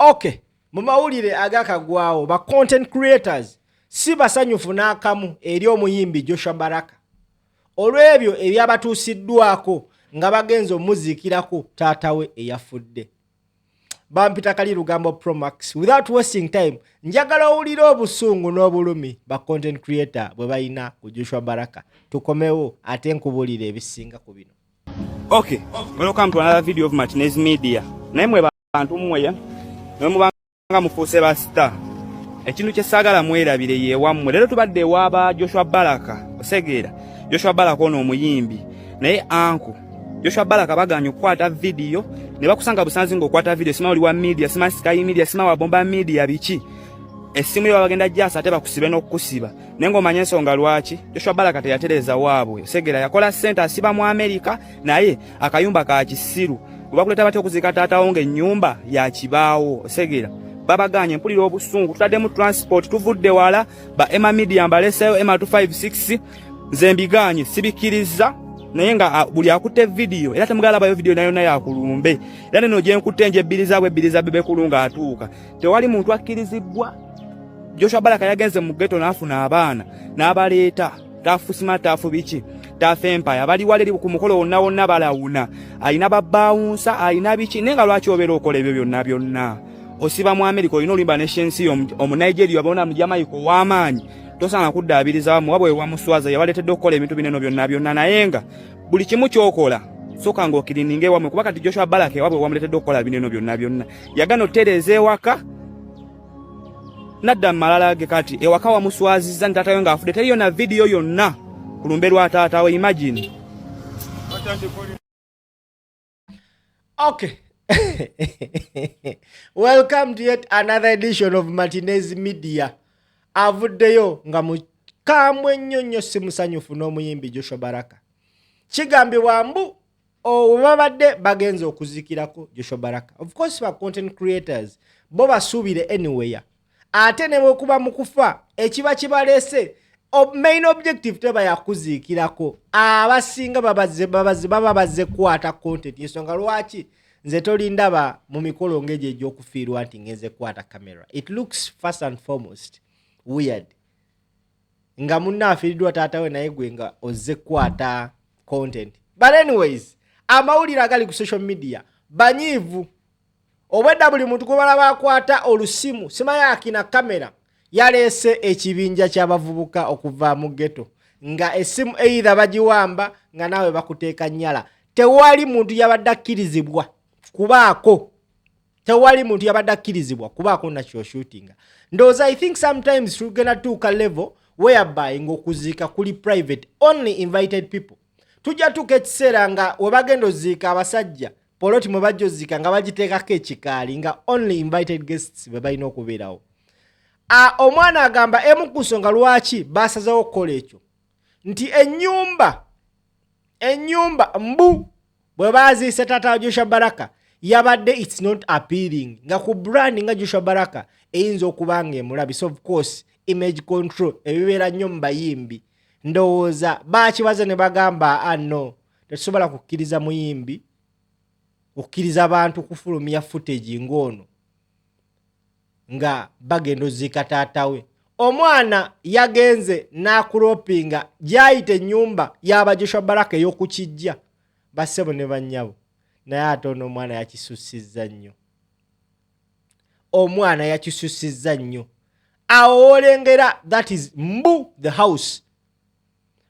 Okay, mu mawulire agakagwawo, ba content creators si basanyufu n'akamu eri omuyimbi Joshua Baraka olw'ebyo ebyabatuusiddwako nga bagenze omuziikirako taata we eyafudde. Bampita Kali Lugambo Promax. Without wasting time, njagala owulire obusungu n'obulumi ba content creator bwe balina ku Joshua Baraka. Tukomewo ate nkubuulira ebisinga ku bino. Okay, welcome to another video of Martinez Media. Naye mwe bantu mmwe ne mubanga mufuuse ba star. Ekintu kye saagala mwerabire ye wammwe. Leero tubadde ewa Joshua Baraka. Osegeera. Joshua Baraka ono omuyimbi. Naye anku Joshua Baraka baganye okukwata video ne bakusanga busanzi ng'okwata video, sima oli wa media, sima Sky Media, sima wa Bomba Media, biki. Essimu yo bagenda jasa ate bakusibe n'okukusiba. Naye ng'omanya ensonga lwaki Joshua Baraka teyatereeza waabwe. Osegeera, yakola ssente, asiba mu Amerika, naye akayumba ka kisiru. Bwe bakuleeta batya okuziika taatawo ng'ennyumba ya kibaawo? Osegeera, babaganye. Mpulira obusungu. Tutaddemu transport, tuvudde wala. Ba Emma Media mbaleseyo, Emma 256, nze mbiganye, sibikkiriza. Naye nga buli akutte vidiyo era temugalabayo vidiyo nayo naye akulumbe. Era neno gye nkutte nje ebbiri zaabwe, ebbiri za Bebekulu ng'atuuka, tewali muntu akkirizibwa. Joshua Baraka yagenze mu ghetto n'afuna abaana n'abaleeta, tafusima tafu biki, tafu empire, bali wala eri ku mukolo wonna wonna balawuna, alina babawunsa, alina biki. Naye nga lwaki obeera okola ebyo byonna byonna? Osiba mu America, olina oluyimba neshensi, Omunigeria bona mu Jamaica ow'amaanyi, tosaana kuddaabiriza wamu wabwe wamuswaza. Yabaleetedde okukola ebintu bineno byonna byonna. Naye nga buli kimu kyokola, soka ng'okirininga ewamwe, kuba kati Joshua Baraka ewabwe wamuleetedde okukola bineno byonna byonna. Yagana otereeza ewaka, nadda mu malala ge. Kati ewaka wamuswazizza ne taatawe ng'afudde, teriyo na vidiyo yonna ku lumbe lwa taatawe. Imagine. Okay. Welcome to yet another edition of Martinez Media. Avuddeyo nga mukambwe nnyo nnyo, si musanyufu n'omuyimbi Joshua Baraka. Kigambibwa mbu we babadde bagenze okuzikirako Joshua Baraka. Of course, ba content creators bo basuubire anywhere. Ate ne bwekuba mu kufa ekiba kibaleese, main objective teba yakuziikirako. Abasinga babaze babaze baba bazze kukwata content. Ensonga lwaki nze tolindaba mu mikolo ng'egyo egy'okufiirwa nti ngenze kukwata camera, it looks first and foremost weird nga munna afiiriddwa taata we, naye gwe nga ozze kukwata content. But anyways, amawulire agali ku social media, banyiivu. Obwedda buli muntu gwe balaba akwata olusimu, simanyi akina kamera, yaleese ekibinja ky'abavubuka okuva mu ghetto nga essimu either bagiwamba nga naawe bakuteeka nnyala. Tewali muntu yabadde akkirizibwa kubaako, tewali muntu yabadde akkirizibwa kubaako nakyoshutinga. Ndowooza, I think sometimes tugenda tuuka level whereby ng'okuziika kuli private, only invited people. Tujja tuuka ekiseera nga we bagenda oziika abasajja, poloti mwe bajja oziika nga bagiteekako ekikaali, nga only invited guests be balina okubeerawo. Omwana agamba emu ku nsonga lwaki basazewo okukola ekyo nti ennyumba mbu bwe baziise taata wa Joshua Baraka yabadde it's not appealing nga ku brand nga Joshua Baraka eyinza okuba nga emulabisa. Of course, image control ebibeera nnyo mu bayimbi. Ndowooza bakibaze ne bagamba, "Ah, no, tetusobola kukkiriza muyimbi kukkiriza bantu kufulumya footage ng'ono nga bagenda oziika taata we." Omwana yagenze n'akuropinga gyayita ennyumba y'aba Joshua Baraka ey'okukijja, bassebo ne bannyabo. Naye ate ono omwana yakisusizza nnyo, omwana yakisusizza nnyo. Awo woolengera that is mbu the house.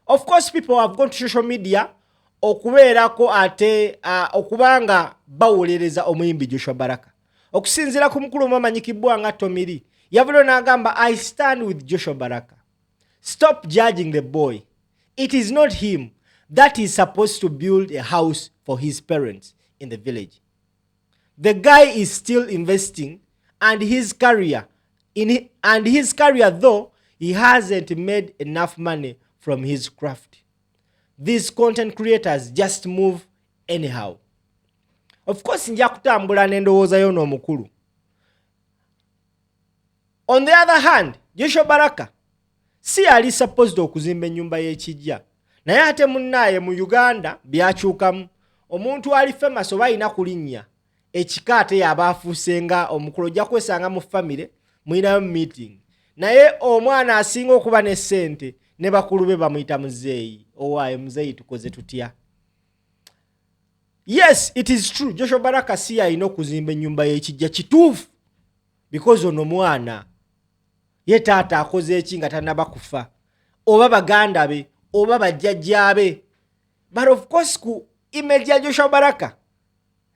Of course, people have gone to social media okubeerako ate okubanga bawolereza omuyimbi Joshua Baraka. Okusinziira ku mukulu omu amanyikibwa nga Tomiri, yavuddeyo n'agamba, "I stand with Joshua Baraka. Stop judging the boy. It is not him that is supposed to build a house for his parents in the village. The guy is still investing and his career in and his career, though he hasn't made enough money from his craft. These content creators just move anyhow." Of course, nja kutambula n'endowooza yo n'omukulu. On the other hand, Joshua Baraka si yali supposed okuzimba ennyumba y'ekijja, naye ate munnaaye mu Uganda byakyukamu. Omuntu ali famous oba alina kulinnya Ekika ate yaba afuuse nga omukulu, ojja kwesanga mu famire mulinayo meeting, naye omwana asinga okuba ne ssente ne bakulu be bamuyita muzeeyi. Owaaye muzeeyi, tukoze tutya? Yes, it is true, Joshua Baraka si alina okuzimba ennyumba y'ekijja, kituufu, because ono mwana ye taata akoze eki nga tanaba kufa, oba baganda be oba bajjajjaabe. But of course ku image ya Joshua Baraka,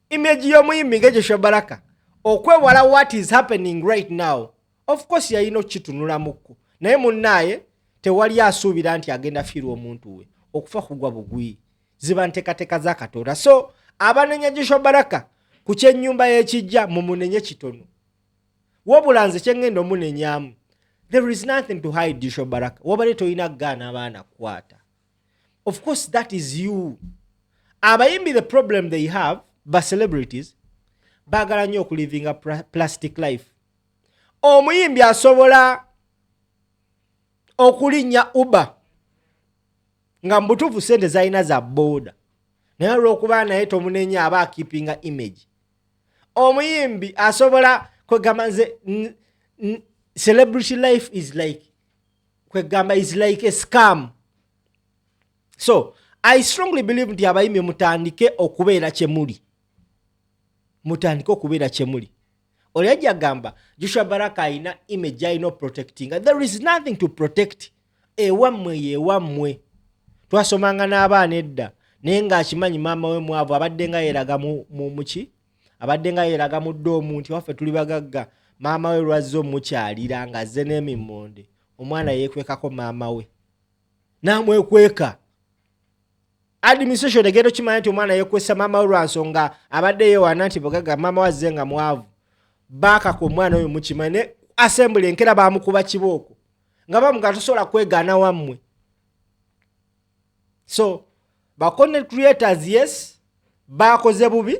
image y'omuyimbi nga Joshua Baraka, okwewala what is happening right now, of course yalina okukitunulamuko. Naye munnaaye, tewali asuubira nti agenda fiirwa omuntu we. Okufa kugwa bugwi, ziba nteekateeka za Katonda. So abanenya Joshua Baraka ku kyennyumba y'ekijja, mumunenye kitono. Wabula nze kyengenda omunenyamu, there is nothing to hide. Joshua Baraka, wabadde tolina kugaana abaana kukwata. Of course that is you. Abayimbi, the problem they have, ba celebrities baagala nnyo okulivinga plastic life. Omuyimbi asobola okulinnya Uber nga mu butuufu sente zalina za booda, naye olwokuba naye tomunenya, aba akeepinga image. Omuyimbi asobola kwegamba nze celebrity life is like, kwegamba, is like a scam. So I strongly believe nti abayimbi mutandike okubeera kyemuli, mutandike okubeera kyemuli. Oli ajja agamba Joshua Baraka alina image alina oprotectinga. There is nothing to protect. Ewammwe yewammwe. Twasomanga n'abaana edda, naye ng'akimanyi maama we mwavu, abadde nga yeeraga muki, abadde nga yeeraga mu ddoomu nti waffe tuli bagagga. Maama we lwazze omukyalira ng'azze n'emimmonde, omwana yeekwekako maama we n'amwekweka. Administration egenda okimanya nti omwana yekwesa maama we lwansonga abadde yewaana nti bugagga, maama we azze nga mwavu. Baakaka omwana oyo, mukimanyi, ne assembly enkera bamukuba kibooko nga bamuga tosobola kwegaana wammwe. So ba content creators, yes, bakoze bubi,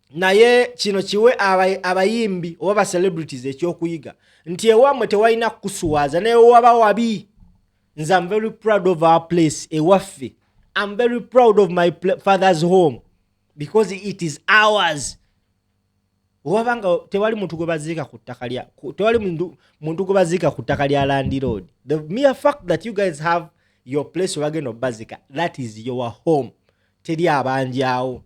naye kino kiwe abayimbi oba ba celebrities ekyokuyiga nti ewammwe tewalina kukuswaza, naye waba wabi. Nze am very proud of our place, ewaffe. I'm very proud of my father's home because it is ours. Waba nga tewali muntu gwe baziika ku ttaka lya tewali muntu gwe baziika ku ttaka lya landlord, the mere fact that you guys have your place webagenda obazika, that is your home. Teri abanjaawo.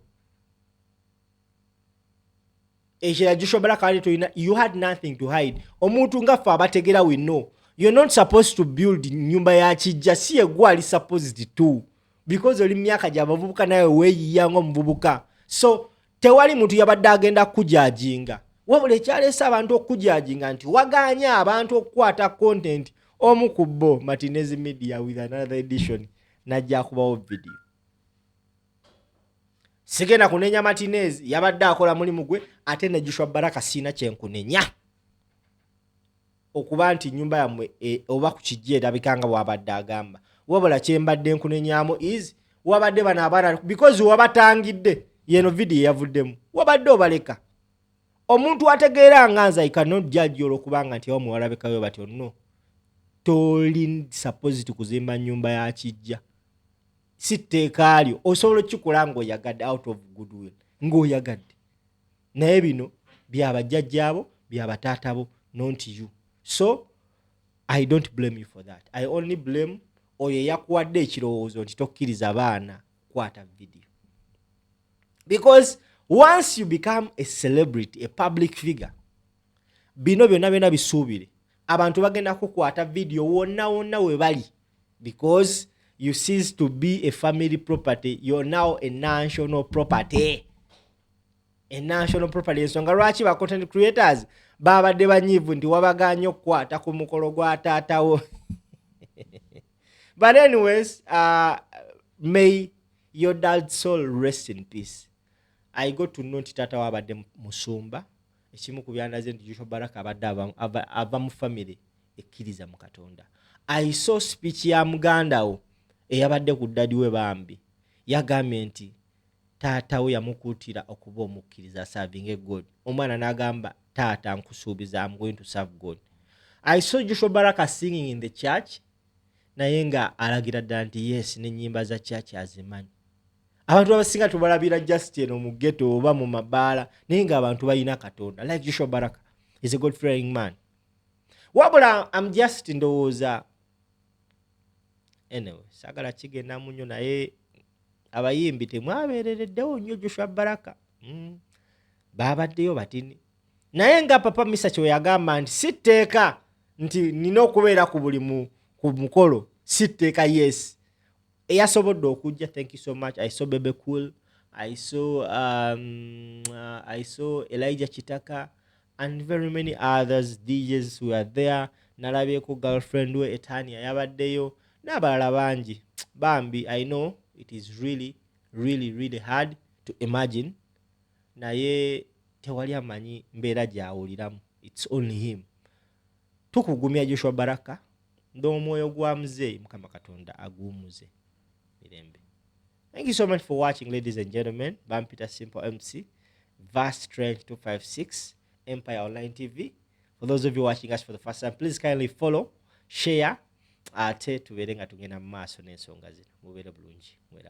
Ekirala, Joshua Baraka ali tolina, you had nothing to hide. Omuntu nga ffe abategera, we know you're not supposed to build nyumba ya kijja. Si yegwe ali supposed to, because oli myaka gyabavubuka, nawe weeyiya ngaomuvubuka. So tewali muntu yabadde agenda kujudginga, wabula ekyaleese abantu okujudginga nti waganye abantu okukwata content. Omu ku bo, Martinez Media with another edition, najja akubawo video. Sigenda kunenya Martinez, yabadde akola mulimu gwe. Ate ne Joshua Baraka siina kyenkunenya okuba nti nyumba yammwe oba ku kijja erabika nga bwabadde agamba. Wabula kyembadde nkunenyamu is wabadde bano abaana, because wabatangidde yeno vidiyo yavuddemu, wabadde obaleka. Omuntu ategeera nga nze, I cannot judge olwokubanga nti awamwe walabikayo batyo. No, toli supposed kuzimba nyumba ya kijja, si tteeka lyo. Osobola okukikola ng'oyagadde, out of goodwill, ng'oyagadde, naye bino byabajjajjaabo, byabataatabo, not you. So I don't blame you for that. I only blame oyo eyakuwadde ekirowoozo nti tokkiriza baana kukwata video, because once you become a celebrity, a public figure, bino byonna byonna bisuubire, abantu bagenda kukwata video wonna wonna we bali, because you cease to be a family property. You're now a national property, a national property. Ensonga lwaki ba content creators babadde banyiivu nti wabaganye okukwata ku mukolo gwa taatawo. But anyways, may your dad soul rest in peace. I got to know nti taata we abadde musumba. Ekimu ku byandaze nti Joshua Baraka abadde ava mu family ekkiriza mu Katonda. I saw speech ya muganda wo eyabadde ku daddy we. Bambi yagambye nti taata we yamukuutira okuba omukkiriza, serving God. Omwana n'agamba, "Taata, nkusuubiza, am going to serve God." I saw Joshua Baraka singing in the church, naye nga alagira ddala nti yes, n'ennyimba za church azimanyi. Abantu abasinga tubalabira just eno mu ghetto oba mu mabaala, naye ng'abantu balina Katonda. Like Joshua Baraka is a God fearing man. Wabula am just ndowooza, anyway, saagala kigendamu nnyo, naye abayimbi temwabeerereddewo nnyo Joshua Baraka. Babaddeyo batini, naye nga Papa Misa kye yagamba nti si tteeka nti nina okubeera ku buli ku mukolo, si tteeka. Yes, eyasobodde okujja, thank you so much. I saw Bebe Cool, I saw Elijah Kitaka and very many others DJs who are there. Nalabyeko girlfriend we Etania yabaddeyo n'abalala bangi bambi. I know it is really, really, really hard to imagine, naye tewali amanyi mbeera gyawuliramu, it's only him. Tukugumya, Joshua Baraka, n'omwoyo gwa muzeeyi Mukama Katonda aguwumuze mirembe. Thank you so much for watching, ladies and gentlemen. Bampita Simple MC, Vast Trench 256, Empire Online TV. For those of you watching us for the first time, please kindly follow, share, ate tubeere nga tugenda mu maaso n'ensonga zino. Mubeere bulungi, mweraba.